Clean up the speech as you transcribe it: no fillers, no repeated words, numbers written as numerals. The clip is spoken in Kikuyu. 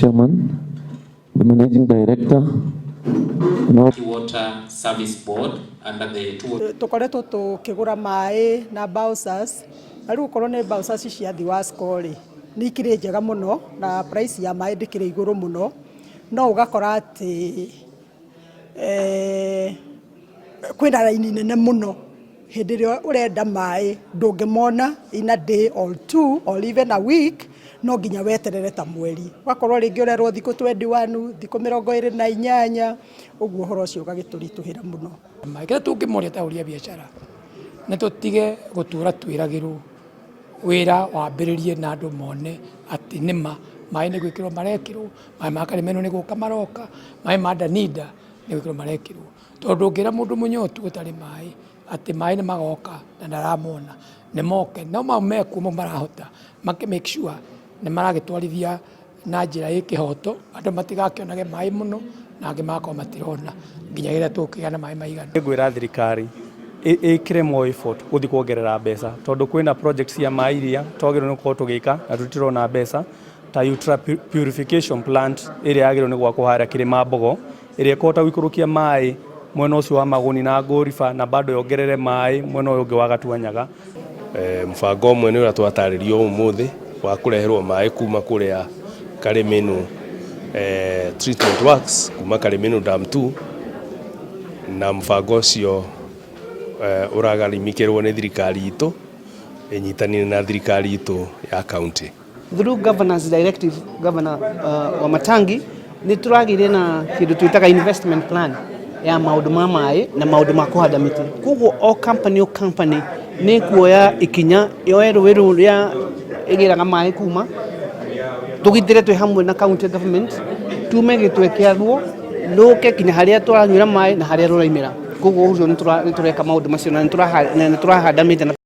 Chairman, the Managing Director, and all Water Service Board under the two Tũkoretwo tũkĩgũra maĩ na bowsers, na rĩu okorwo nĩ bowsers cia Thiwasco rĩ, nĩ ikĩrĩ njega mũno na price ya maĩ ndĩkĩrĩ igũrũ mũno, no ũgakora atĩ kwĩna raini nene mũno. Hĩndĩ ĩrĩa ũrenda maĩ ndũngĩmona in a day or two or even a week, no nginya weterere ta mweri, ũgakorwo rĩngĩ ũrerwo thikũ 21, thikũ 28, ũguo ũhoro ũcio ũgagĩtũritũhĩra mũno. Maĩ kĩrĩa tũngĩmoria ta ũria biacara nĩ tũtige gũtũra twĩragĩrwo wĩra wambĩrĩrie na andũ mone atĩ nĩma maĩ nĩ gwĩkĩrwo marekĩrwo, maĩ ma Karĩmeno nĩ gũka maroka, maĩ ma Danida nĩ gwĩkĩrwo marekĩrwo, tondũ ũngĩra mũndũ mũnyotu ũtarĩ maĩ atĩ maĩ nĩ magoka na ndaramona, nĩ moke no mau mekuo mau marahota make make sure nĩ maragĩtwarithia na njĩra ĩ kĩhoto, andũ matigakĩonage maĩ mũno na angĩ magakorwo matirona nginya rĩrĩa tũkũgĩa na maĩ maiganu. Ngwĩra thirikari ĩkĩre more effort gũthiĩ kuongerera mbeca, tondũ kwĩna project cia maĩ iria twagĩrĩirwo nĩ gũkorwo tũgĩka na tũtirona mbeca, ta ultra purification plant ĩrĩa yagĩrĩirwo nĩ gwakwo harĩa Kĩrĩma Mbogo, ĩrĩa ĩkũhota gũikũrũkia maĩ mwena ũcio wa Maguni na Ngũriba na bado yongerere maĩ mwena ũyũ ũngĩ wa Gatuanyaga. Mũbango ũmwe nĩ ũrĩa twatarĩrio ũmũthĩ wa kũreherwo maĩ kuma kũrĩa Karĩmĩnũ treatment works, kuma Karĩmĩnũ Dam 2, na mũbango ũcio ũragarimikĩrwo nĩ thirikari itũ ĩnyitanĩire na thirikari itũ ya county. Through governor's directive, Governor Wamatangi, nĩ tũragĩire na kĩndũ twĩtaga investment plan ya maũndũ ma maĩ na maũndũ ma kũhanda mĩtĩ. Koguo o company, o company nĩ kuoya ikinya yoe rũĩ rũrĩa ĩgĩraga maĩ kuma, tũgitĩre twĩ hamwe na county government, tume gĩtwe kĩaruo rũke kinya harĩa tũranyuĩra maĩ na harĩa rũraimĩra. Koguo ũcio nĩ tũreka maũndũ macio na nĩ tũrahanda mĩtĩ.